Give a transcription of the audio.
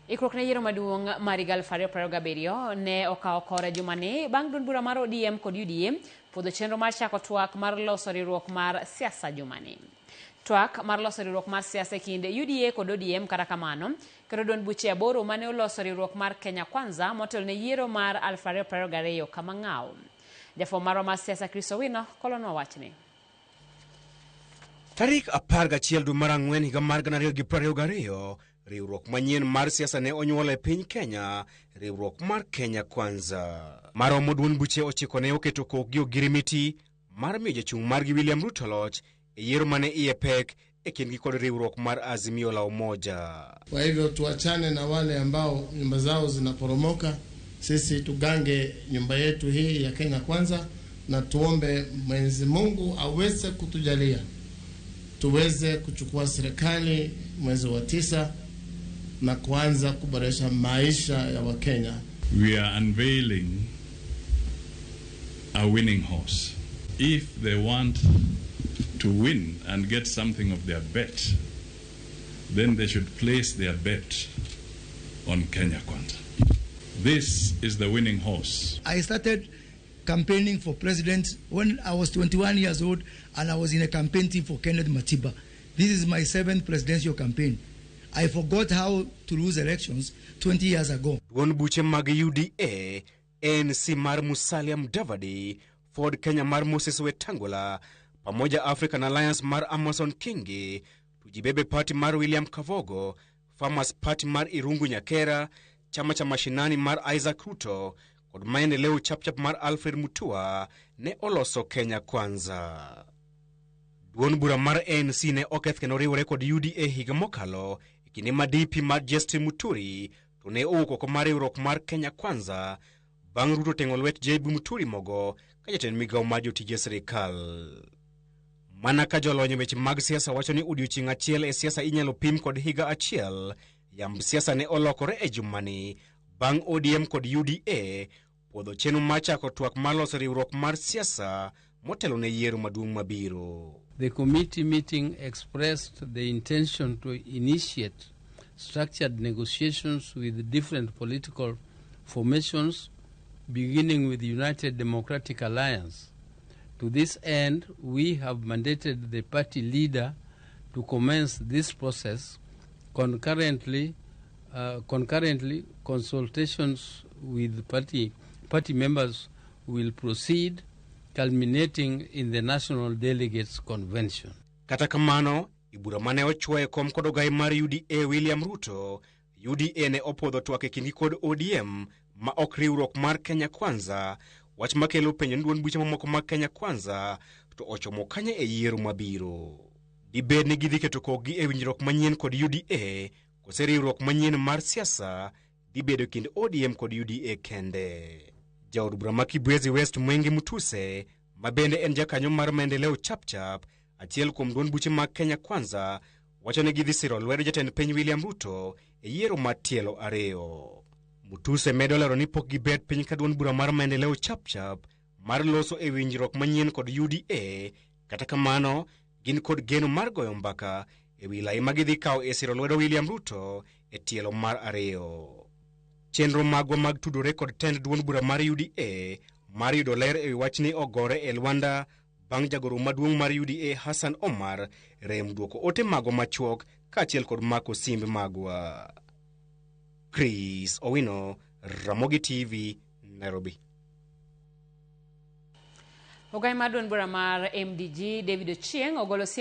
Ikruok ne yiero maduong' mar higa 2027 ne okawo kore jumani bang' duond bura mar ODM kod UDA puodho chenro mar chako twak mar loso riwruok mar siasa jumani. Twak mar loso riwruok mar siasa e kind UDA kod ODM kata kamano keto duond buche aboro mane oloso riwruok mar Kenya Kwanza motelo ne yiero mar 2022 kama ng'aw. Jafwambo marwa mar siasa Chris Owino kolonwa wachni. Tarik 11 dwe mar ang'wen higa mar 2022, riwruok manyien mar siasa ne onyuol e piny Kenya, riwruok mar Kenya Kwanza. Maromo duond buche ochiko ne oketo kokgi ogirimiti mar miyo jachung' margi William Ruto loch e yiero mane iye pek e kindgi kod riwruok mar Azimio la Umoja. Kwa hivyo tuachane na wale ambao nyumba zao zinaporomoka, sisi tugange nyumba yetu hii ya Kenya Kwanza, na tuombe Mwenyezi Mungu aweze kutujalia tuweze kuchukua serikali mwezi wa tisa na kuanza kuboresha maisha ya Wakenya. We are unveiling a winning horse. If they want to win and get something of their bet, then they should place their bet on Kenya Kwanza. This is the winning horse. I started campaigning for president when I was 21 years old and I was in a campaign team for Kenneth Matiba. This is my seventh presidential campaign. I forgot how to lose elections 20 years ago. Duond buche mag UDA, ANC mar Musalia Mudavadi, Ford Kenya mar Moses Wetangula, pamoja African Alliance mar Amason Kingi, Tujibebe Party mar William Kavogo, Farmers Party mar Irungu Nyakera, Chama cha Mashinani mar Isaac Ruto kod Maendeleo Chapchap mar Alfred Mutua ne oloso Kenya Kwanza. Duond bura mar ANC ne oketh kendo riwore kod UDA higa mokalo e kinde ma DP mar Justin Muturi to ne owuok oko mar riwruok mar Kenya Kwanza bang' Ruto teng'o lwet JB Muturi mogo ka jatend migawo mar jotije sirikal. Mana ka jolony e weche mag siasa wacho ni odiochieng' achiel e siasa inyalo pim kod higa achiel, yamb siasa ne olokore e jumani bang' ODM kod UDA puodho chenro mar chako twak mar loso riwruok mar siasa motelo ne yiero maduong' mabiro. The committee meeting expressed the intention to initiate structured negotiations with different political formations, beginning with the United Democratic Alliance. To this end, we have mandated the party leader to commence this process. Concurrently, consultations with party members will proceed, culminating in the National Delegates Convention. Kata kamano, e bura mane ochwoye kom kod ogai mar UDA William Ruto, UDA ne opuodho twak e kindgi kod ODM ma ok riwruok mar Kenya Kwanza, wach makelo penjo ni duond buche mamoko mag Kenya Kwanza to ochomo kanye e yiero mabiro. Dibed ni gidhi keto kokgi e winjruok manyien kod UDA kose riwruok manyien mar siasa dhi bedo kind ODM kod UDA kende. Jaod bura ma Kibwezi West Mwenge Mutuse, ma bende en jakanyo mar Maendeleo Chapchap, achiel kuom duond buche mag Kenya Kwanza, wacho ni gidhi siro lwedo jatend piny William Ruto e yiero mar tielo ariyo. Mutuse medo lero ni pok gibet piny ka duond bura mar Maendeleo Chapchap mar loso e winjruok manyien kod UDA, kata kamano gin kod geno mar goyo mbaka e wi lai ma gidhi kawo e siro lwedo William Ruto e tielo mar ariyo. Chenro magwa mag tudore kod tend duond bura mar UDA mar yudo ler e wi wachni ogore e lwanda bang' jagoro maduong' mar UDA Hassan Omar rem duoko ote magwa machuok kaachiel kod mako simbe magwa. Chris Owino, Ramogi TV, Nairobi. Ogai mar duond bura mar MDG David Ochieng ogolo siem